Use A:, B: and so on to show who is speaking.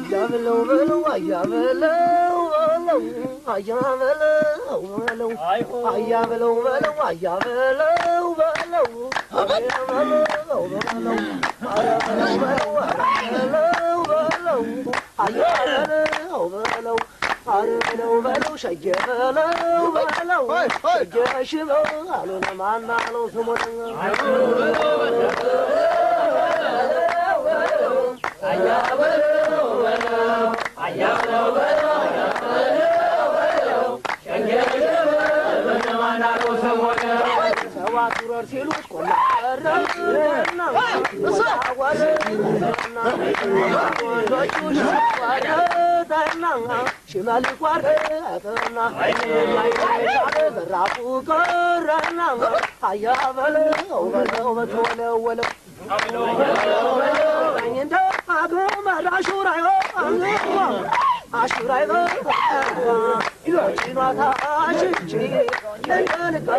A: አያበለው በለው አያበለው በለው አያበለው በለው አያበለው በለው አያበለው በለው አያበለው በለው አያበለው በለው በለው አያበለው በለው አረ በለው በለው ሸጌ በለው በለው ሸጌ ሽበው አሉን ማናለው ስሙን ሰባት ውረር ሲሉት ቆላ ቀረና ወረና ወንዶቹ ቆረጠና ሽመል ቆረጠና ዘራፉ ቀረና አያ በለው በለው በተወለወለው እንደ አግመር አሹራዮ አሹራይ ጭኗታ ሽቺ እንደ ልቃ